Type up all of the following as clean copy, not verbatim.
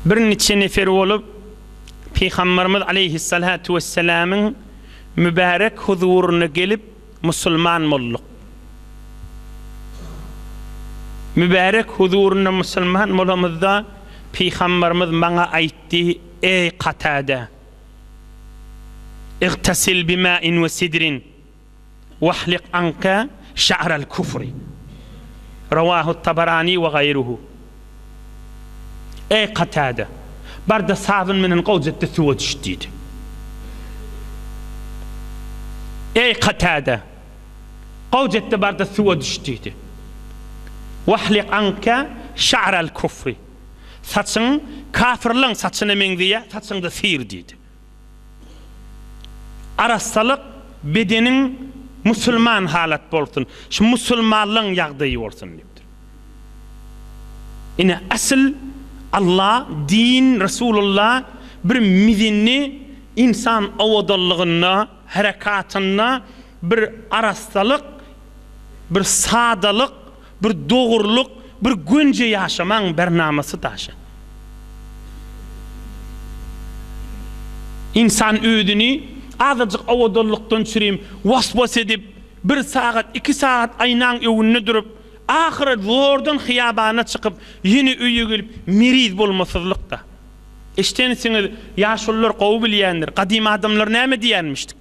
Birniçe nefer bolup, Pygamberimiz aleýhissalatu wessalamyň mübärek huzuryna gelip, musulman bolduk. Mübärek huzurynda musulman bolamyzda, Pygamberimiz maňa aýtdy, Eý, Katade! Igtasil bima'in we sidrin wahlik anka şa'ral kufri. Rawahu Tabarani we gaýruhu. Eý, Katade! Bar-da sabyn menen gowja et-de suwa düş diýdi. Eý, Katade! Gowja et-de bar-da suwa düş diýdi. Wahlik anka şa'ral kufri. Saçyň kafirleň saçyna meňzeýär, saçyňda syr diýdi. Arassalyk bedeniň musulman halat bolsun, şu musulmanlaň ýagdaýy bolsun diýipdir. Ine asyl Allah, din, Resulullah bir mizinni ynsan owadanlygynda, herekatynda bir arassalyk, bir sadalyk, Bir dogrulyk, bir gönje ýaşamaň bernamasy daşy. Ynsan özüni azajyk owadanlykdan çürim was-was edip, bir sagat, iki sagat aýnaň öňünde durup, ahyry zordan hyýabana çykyp, ýene öýe gelip meriz bolmasyzlyk-da. Eşdensiňiz, ýaşulular gowy bilýändir, gadym adamlar näme diýýänmişdik?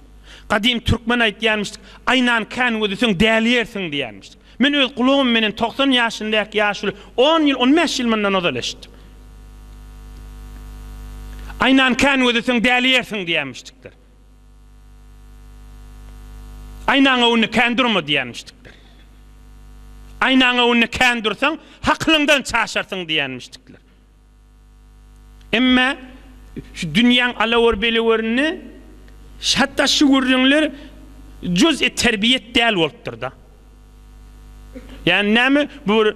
Gadym türkmen aýtýanmyşdyk, Aýnany kän gözleseň däliersiň diýýänmişdik. Men öz gulagym menen 90 ýaşyndaky ýaşuly on ýyl, on bäş ýyl mundan ozal eşitdim. Aýnany kän gözleseň däliersiň diýýänmişdikler. Aýnaň öňünde kän durma diýýänmişdikler. Aýnaň öňünde kän dursaň, hakylyňdan çaşarsyň diýýänmişdikler. Emma şu dünýäň alawar-belewerinde hatda şu gürrüňler juz-i terbiýet däl bolupdyr-da. Ýagny näme, bu bir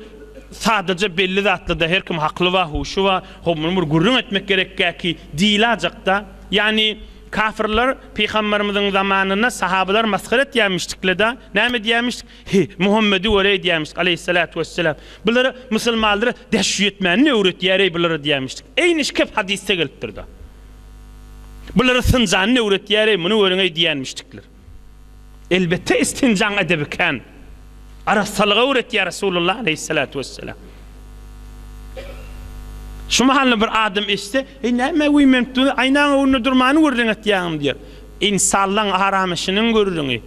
sadaja belli zatlar-da, her kim hakly bar, huşy bar, hop muny bir gürrüň etmek gerekkäki diýilajak-da. Ýagny kafirler pygamberimiziň zamanynda sahabalar masgara etýärmişdikle-da, näme diýýärmişdik? He, Muhammedi göreý diýýärmişdik, aleýhissalatu wesselam. Bulara, musulmanlara deş ýetmänini öwretýär-eý bulara diýýärmişdik. Eýni şu kep hadysda gelipdir-da. Bulara synjanyny öwretýär-eý, muny görüň-eý diýýärmişdikler. Elbetde istinjaň edebi kän. Arassalygy öwretýär Resulullah aleýhissalatu wesselam. Şu mahalda bir adam eşitse, Eý, näme güýmenip dur, aýnaň öňünde durmany gürrüň etýäňmi diýer. Ynsanlaň aramyşynyň gürrüňi.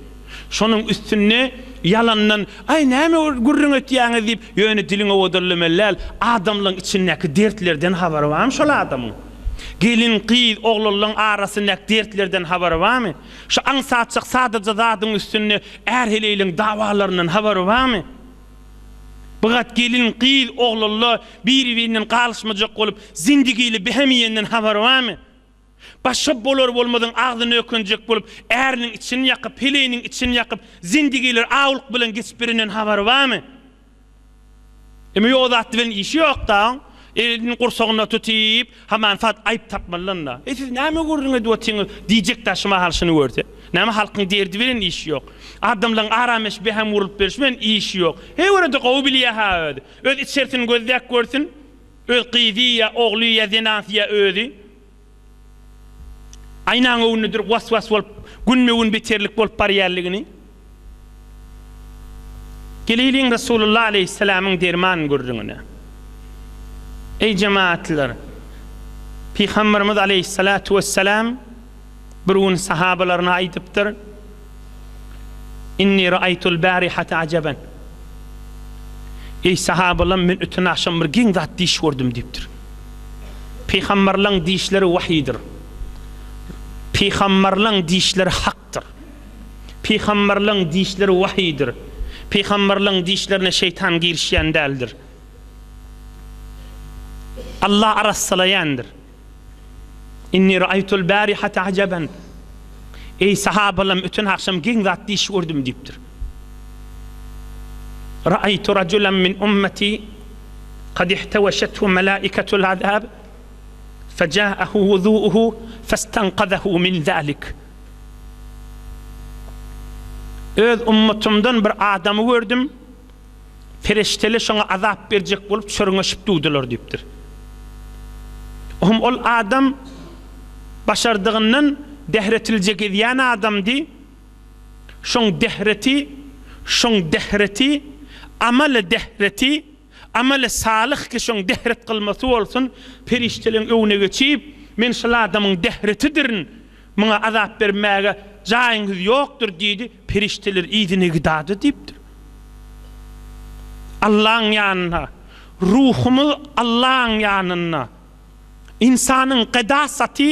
Şonuň üstünde ýalandan, Aý, näme gürrüň etýäňiz diýip, ýöne diliňi owadanlamaly däl. Adamlaň içindäki dertlerden habary barmy şol adamyň? Gelin, gyz, oglanlaň arasyndaky dertlerden habary barmy? Şu aňsatjak sadaja zadyň üstünde är-heleýleň dawalaryndan habary barmy? Bu gat gelin, gyz, oglanla biri-birinden galyşmajak bolup, zindigili behem iýenden habary barmy? Başga bolar-bolmazyň agzyny ökünjek bolup, äriniň içini ýakyp, heleýiniň içini ýakyp, zindigiler awlyk bilen geçip birinden habary barmy? Emma ýok zat bilen işi ýok-da, elini gursagyna tutyp, haman sat aýyp tapmalydan-da. Eý, siz näme gürrüň edip otyňyz? diýjek-dä şu mahal şuny görse. Näme halkyň derdi bilen işi ýok. Adamlaryň arameş behem urulyp berşi bilen işi ýok. Heý görede gowy bilýä-hä özi. Öz içerisini gözläp görsün. Öz gyzy ýa ogly ýa zenansy ýa özi. Aýnaň öňünde durup was-was bolup, günbe-gün beterlik bolup barýanlygyny. Geleýliň Resulullah aleýhissalamyň derman gürrüňine. Eý jemagatlar! Pygamberimiz aleýhissalatu wessalam bir gün sahabalaryna aýdypdyr, Inni ra'aytul barihata ajaban. Eý sahabalam men öten agşam bir geň zat diş gördüm diýipdir. Pygamberleň dişleri wahydyr. Pygamberleň dişleri hakdyr. Pygamberleň dişleri wahydyr. Pygamberleň dişlerine şeýtan girişýän däldir. Allah arassalaýandyr. Inni ra'aytul barihata ajaban. Eý sahabalam öten agşam geň zat diş gördüm diýipdir. Ra'aytu rajulan min ummati kad ihtawashathu malaikatul azab faja'ahu wudu'uhu fastanqadahu min zalik. Öz ummatymdan bir adamy gördüm. Perişdeler şoňa azap berjek bolup çörňeşip durdular diýipdir. Ohm ol adam başardygyndan dähretilje gezýän adamdy. Şoň dähreti, şoň dähreti, amaly dähreti, amaly salyh ki şoň dähret kylmasy bolsun, perişdeleň öňüne geçip, Men şol adamyň dähretidirin, muňa azap bermäge jaýyňyz ýokdur diýdi, perişdeler yzyna gidady diýipdir. Allaň ýanynda, ruhumyz Allaň ýanynda. Ynsanyň gydasaty,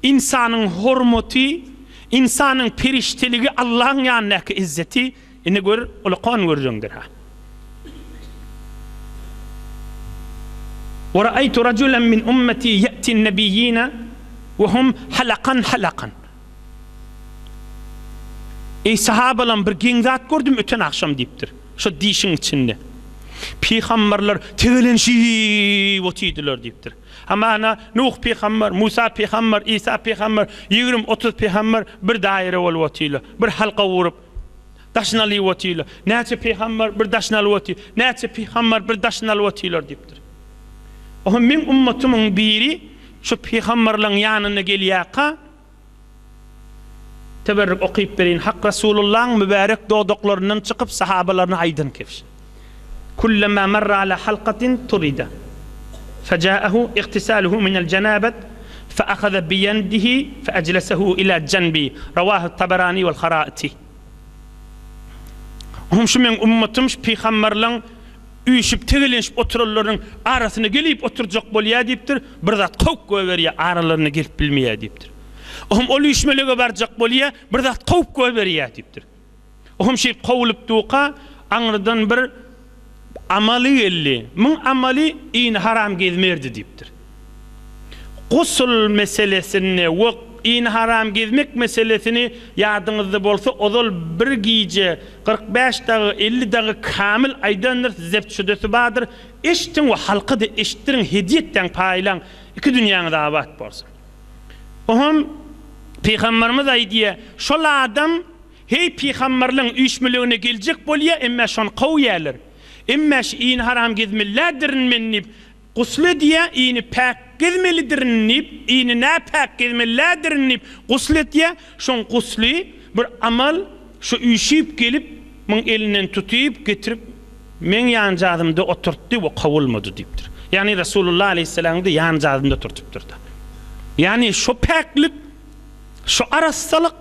ynsanyň hormaty, ynsanyň perişdeligi Allaň ýanyndaky yzzeti, indi gör, ulakan gürrüňdir-hä. Wa ra'aýtu rajulan min ummati ýa'ti an-nabiýýina we hum halakan halakan. Eý sahabalam bir geň zat gördüm öten agşam diýipdir. Şo dişiň içinde. Pygamberler tegelenşip otyrdylar diýipdir. Hamana Nuh pygamber, Musa pygamber, Isa pygamber, 20-30 pygamber bir daýra bolup otyrlar. Bir halka gurup, daşyny alyp otyrlar. Näçe pygamber bir daşyny alyp otyr. Näçe pygamber bir daşyny alyp otyrlar diýipdir. Oha meň ummatymyň biri şu pygamberleň ýanyna gelýärka, Teberrük okyp bereýin, Hak Resulullaň mübärek dodaklaryndan çykyp sahabalaryna aýdan kebşi. Kullama marra ala halkatin turida. Fejaehu igtisaluhu minel jenabet feahaza biýendihi feejlesehu ila janbi. Rawahu Tabarani wal Haraiti. Hum şu meň ummatym şu pygamberleň üýşüp tegelenişip oturanlarynyň arasyna gelip oturjak bolýar diýipdir, bir zat kowup goýberýär, aralaryna gelip bilmeýär diýipdir. Ohm ol üýşmelege barjak bolýar, bir zat kowup goýberýär diýipdir. Ohm şeýdip kowulyp durka, aňrydan bir amaly geldi. Muň amaly ini haram gezmerdi diýipdir. Gusul meselesinde we ini haram gezmek meselesini ýadyňyzda bolsa ozal bir gije 45 dagy 50 dagy kamil aýdandyr zebt şüdesi bardyr eşdiň we halka-da eşitdiriň hediýe etdäň paýlaň iki dünýäňiz abat bolsun. Oňam Pygamberimiz aýdýar, şol adam heý pygamberleň üýşmelegine geljek bolýar, emmä şony kowýarlar. Emmä şu ini haram gezmelidirin men diýip, gusl edýär, ini päk gezmelidirin diýip, ini näpäk gezmelidirin diýip, gusl edýär. Şoň gusly bir amal, şu üýşüp gelip, muň elinden tutyp, getirip, meň ýanjazymda oturtdy we kowulmady diýipdir. Ýagny Resulullah aleýhissalamyň-da ýanjazynda oturtypdyr-da. Ýagny şo päklik, şo arassalyk,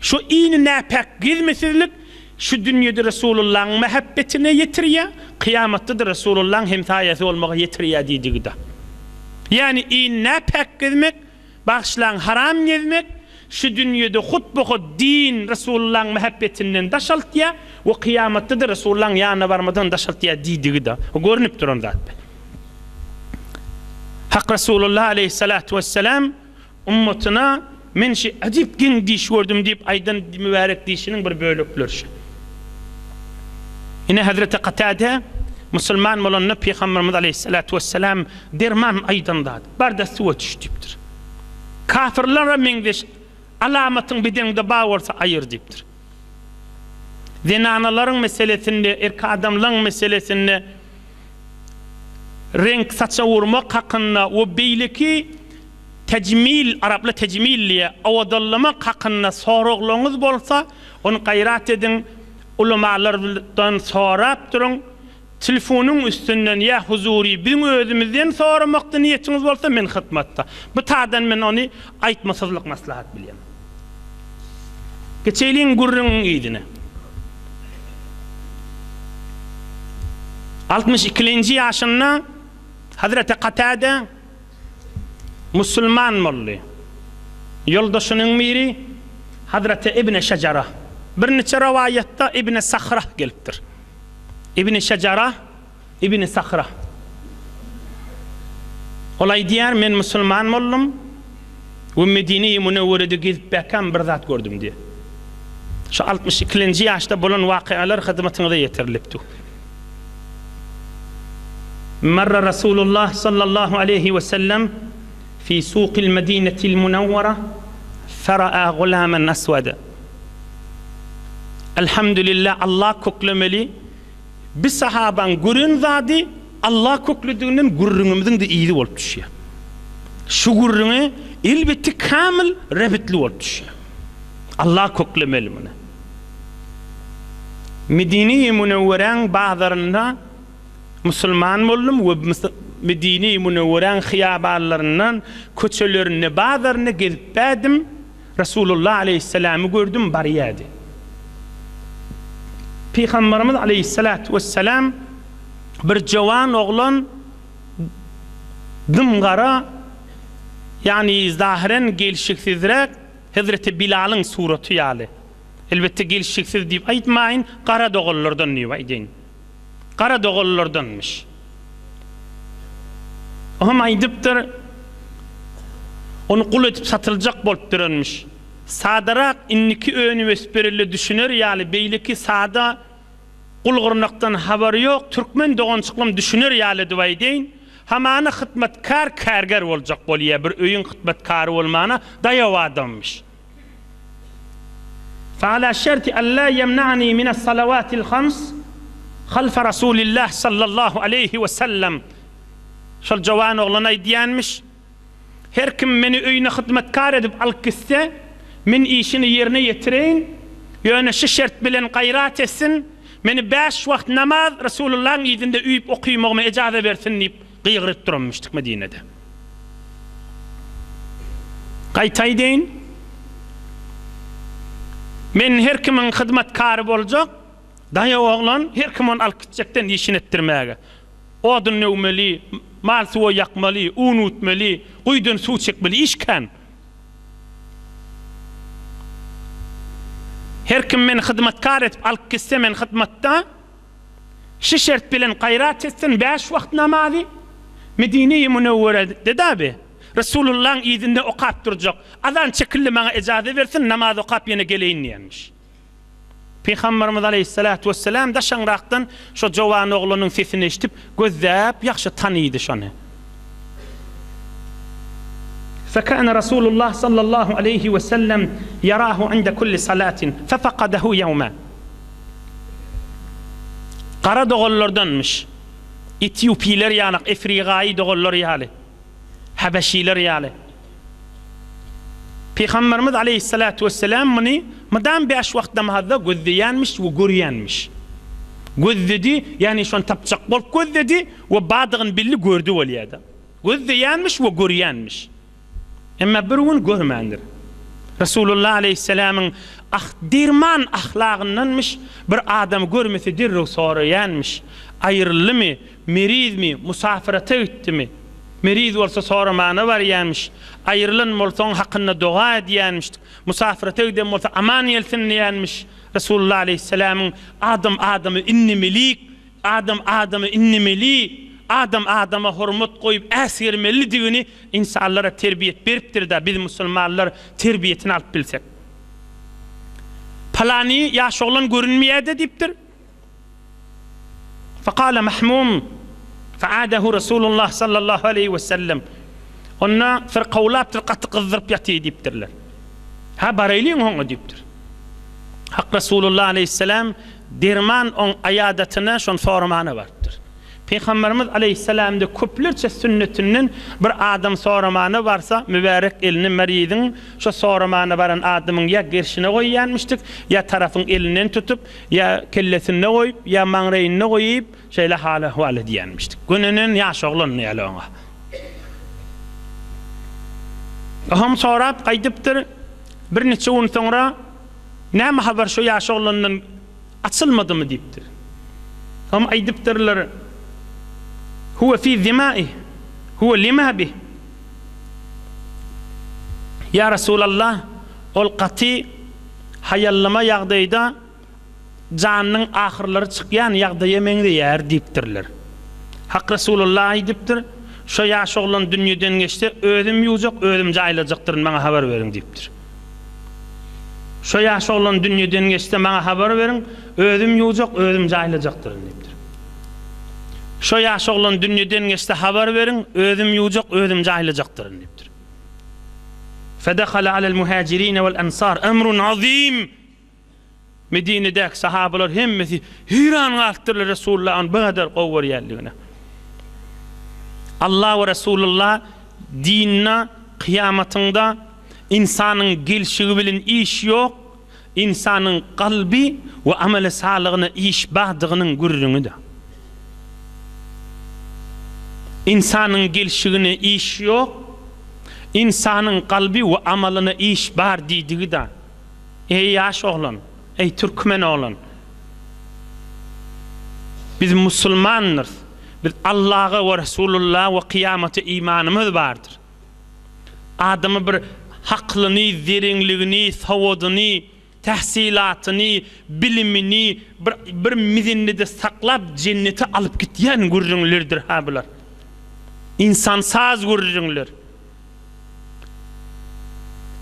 şo ini näpäk gezmesizlik şu dünýede Resulullahyň mähebbetine ýetirýär, kyýamatda-da Resulullahyň hemsaýasy bolmaga ýetirýär diýdigi-de. Ýagny ini näpäk gezmek, Bagyşlaň haram gezmek şu dünýede hut-bu-hut din Resulullaň mähebbetinden daş altýa we kyýamatda-da Resulullaň ýanyna barmadan daş altýa diýdigi-de görnüp duran zat. Hak Resulullah aleýhissalatu wessalam ummatyna men şi ajyp geň diş gördüm diýip aýdan mübärek dişiniň bir bölekleri şu. Ine Hazreti Katade musulman bolanda Pygamberimiz aleýhissalatu wessalam derman aýdan zat. Bar-da suwa düş diýipdir. Kafirlere meňzeş alamatyň bedeňde bar bolsa aýyr diýipdir. Zenanalaryň meselesinde, erkek adamlaryň meselesinde reňk saça urmak hakynda we beýleki tejmil, araplar tejmil diýýär, owadanlamak hakynda soraglaryňyz bolsa, ony gaýrat ediň, ulamalardan sorap duruň. Telefonyň üstünden ýa huzury biziň özümizden soramakda niýetiňiz bolsa men hyzmatda. Bu tadan men ony aýtmasyzlyk maslahat bilýän. Geçeýliň gürrüňiň yzyna. Altmyş ikilenji ýaşynda Hazreti Katade musulman boldy. Ýoldaşynyň biri Hazreti Ibni Şejara. Birniçe rowaýatda Ibni Sahrah gelipdir. Ibni Şejara, Ibni Sahra. Ol aýdýar, Men musulman boldum we Medine-i Münewwerede gezip bäkäm bir zat gördüm diýýär. Şu altmyş ikilenji ýaşda bolan wakalar hyzmatyňyza ýetirilipdi. Marra Rasulullah sallallahu aleýhi we sellem fi suqil Medinetil Munawwara fera'a gulaman aswada. Elhamdülillah Allah köklemeli bi sahabaň gören zady Allah köklediginden gürrüňimiziň-de yzy bolup düşýär. Şu gürrüňe elbetde kämil rebitli bolup düşýär. Allah köklemeli muny. Medine-i Münewweräň bazarynda musulman boldum we Medine-i Münewweräň hyýabanlaryndan, köçelerinde, bazarynda gezip bädim, Resulullah aleýhissalamy gördüm, barýardy. Pygamberimiz aleýhissalatu wessalam bir jowan oglan dym gara, ýagny zahyren gelşiksizräk Hezreti Bilalyň suraty ýaly. Elbetde gelşiksiz diýip aýtmaýyn, gara doganlardan diýip aýdaýyn. Gara doganlardanmyş. O hem aýdypdyr, ony gul edip satyljak bolup duranmyş. Sadarak indiki önüp-ösüp düşüner ýaly beýleki sada Gul-gyrnakdan habary ýok türkmen dogançyklam düşüner ýaly edip aýdaýyn, hamana hytmatkar kärger boljak bolýa bir öýüň hytmatkary bolmana daýaw adammyş. Feala şerti alla ýemna'ni minas salawatil hams halfa rasulillah sallallahu aleýhi we sellem Şol jowan oglan aýdýanmyş. Her kim meni öýüne hyzmatkar edip alyp gitse, men işini ýerine ýetireýin, ýöne şu şert bilen gaýrat etsin, meni bäş wagt namaz Resulullahyň yzynda üýüp okymagyma ejaza bersin diýip gygyryp duranmyşdyk Medinede. Gaýta aýdaýyn, men her kimiň hyzmatkary boljak, daýaw oglan, her kim ony alyp gitjekden işini etdirmäge. Odun döwmeli, mal suwa ýakmaly, un ütmeli, guýudan suw çekmeli, iş kän. Her kim meni hyzmatkar edip alyp gitse, men hyzmatda, şi şert bilen gaýrat etsin, bäş wagt namazy Medine-i Münewwerede dabi, Resulullahyň yzynda okap durjak, azan çekildi maňa ejaza bersin, namaz okap ýene geleýin diýenmiş. Pygamberimiz aleýhissalatu wessalam daşaňrakdan şo jowan oglanyň sesini eşidip, gözläp, ýagşy tanydy şony. Fekâne Rasulullah sallallahu aleýhi we sellem ýarahu inde kulli salatin, fefakadehu ýewme. Gara doganlardanmyş. Etiopiler ýaly, efrigaýy doganlar ýaly. Habeşiler ýaly. Pygamberimiz aleýhissalatu wesselam muny mydam bäş wagt namazda gözleýänmiş we görýänmiş. Gözledi, ýagny şony tapjak bolup gözledi we bardygyny bildi, gördi bolýada. Gözleýänmiş we görýänmiş. Emma bir gün görmändir. Resulullah aleýhissalamyň ah derman ahlagyndanmyş, bir adamy görmese derrew soraýanmyş, aýryldymy, Merizmi, musafyrata gitdimi? Meriz bolsa soramana barýarmyş. Aýrylan bolsa oň hakynda doga edýärmişdik. Musafyrata giden bolsa aman gelsin diýýärmiş. Resulullah aleýhissalamyň Adam adamy innemelik, adam adamy innemeli, adam adama hormat goýup äsgermelidigini ynsanlara terbiýet beripdir-dä, biz musulmanlar terbiýesini alyp bilsek. Palany ýaş oglan görünmeýär-de diýipdir. Fekale Mahmum, feadehu Resulullah sallallahu aleýhi we sellem. Onda syrkawlapdyr, gaty gyzdyryp ýatyr diýipdirler. Ha baraýlyň oňa diýipdir. Hak Resulullah aleýhissalam derman oň aýadatyna şony soramana barypdyr. Pygamberimiz aleýhissalamda köplerçe sünnetinden bir adam soramana barsa, mübärek elini meriziň şo soramana baran adamyň ýa gerşine goýýanmyşdyk, ýa tarapyň elinden tutup, Ýa kellesinde goýup, ýa maňraýynda goýup, şeýle hal-ahwal edýänmişdik. Gönenen ýaş oglan ýaly oňa. Oňam sorap gaýdypdyr. Birniçe gün soňra, Näme habar şu ýaş oglandan açylmadymy diýipdir. Oňam aýdypdyrlar, Huwe fi zimai, huwe lima bih. Ýa Resulallah, ol gaty haýallama ýagdaýda janynyň ahyrlary çykýan ýagdaýa meňzeýär diýipdirler. Hak Resulullah aýdypdyr, Şo ýaş oglan dünýeden geçse, özüm ýuwjak, özüm jaýlajakdyryn, maňa habar beriň diýipdir. Şo ýaş oglan dünýeden geçse, maňa habar beriň, özüm ýuwjak, özüm jaýlajakdyryn diýipdir. Şo ýaş oglan dünýeden geçse, habar beriň, özüm ýuwjak, özüm jaýlajakdyryn diýipdir. Fedehale alel muhajirine vel ensar emrun azim. Medinedäki sahabalar hemmesi heýran galypdyrlar Resulullah ony bu gadar gowy görýänligine. Allah we Resulullah. Dinde, kyýamatyňda ynsanyň gelşigi bilen iş ýok, ynsanyň kalby we ameli salygyna iş bardygynyň gürrüňidir. Ynsanyň gelşigine iş ýok, ynsanyň kalby we amalyna iş bar diýdigi-de. Eý ýaş oglan, eý türkmen oglan! Biz musulmandyrys. Biz Allaga we Resulullaha we kyýamata imanymyz bardyr. Adamy bir haklyny, zereňligini, sowadyny, tähsilatyny, bilimini bir bir mizindede saklap jennete alyp gitýän gürrüňlerdir-hä bular. Ynsansaz gürrüňler.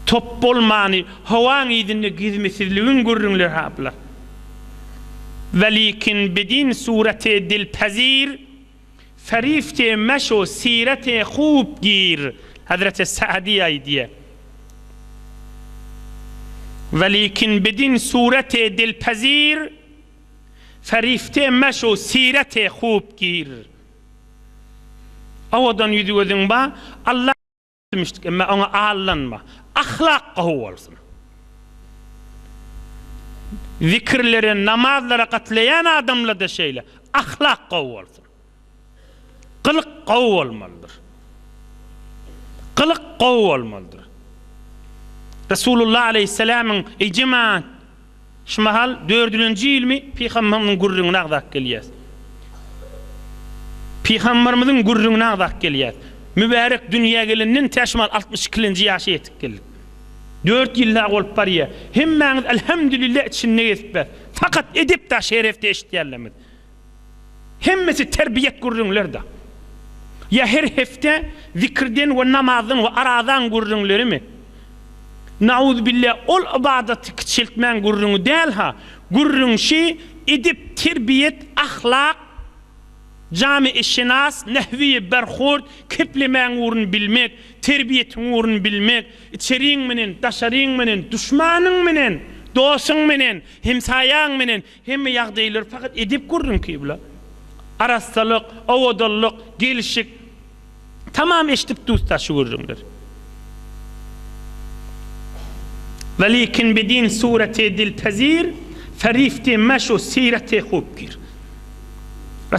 Top bolmany, howaň yzynda gezmesizligiň gürrüňleri ha bular. Welikin bedin sureti dilpezir, ferifte meşo sireti hub gir. Hazreti Sa'di aýdýar. Welikin bedin sureti dilpezir, ferifte meşo sireti hub gir. Owadan ýüzi-gözüň bar, Alla diýmişdik, emma oňa aldanma. Ahlak gowy bolsun. Zikirlere, namazlara gatlaýan adamlarda şeýle, ahlak gowy bolsun. Gylyk gowy bolmalydyr. Gylyk gowy bolmalydyr. Resulullah aleýhissalamyň, Eý jemaat! Şu mahal dördülenji ýylmy pygamberimiziň gürrüňini agzap gelýäs. Pygamberimiziň gürrüňini agzap gelýäs. Mübärek dünýä gelenden tä şu mahal 62-lenji ýaşa ýetip geldik. Dört ýyl dagy bolup barýar. Hemmäňiz elhamdülillah içinde gezipbäs. Fakat edep da şerefde eşitýärlerimiz. Hemmesi terbiýet gürrüňler-da. Ýa her hepde zikirden we namazdan we arazaň gürrüňlerimi? Nauzubilla ol ybadaty kiçeltmäň gürrüňi däl-ha, gürrüň şi edep terbiýet ahlak jami-i-şinas nehwi-i berhurd keplemäň ugruny bilmek, terbiýetiň ugruny bilmek, içeriň menen, daşaryň menen, duşmanyň menen, dosuň menen, hemsaýaň menen Hemme ýagdaýlar fakat edep gürrüň kybla. Arassalyk, owadanlyk, gelşik. Tamam eşdip dusda şu gürrüňleri. Welikin bidin sureti dilpezir, ferifti meşu sireti hub gir.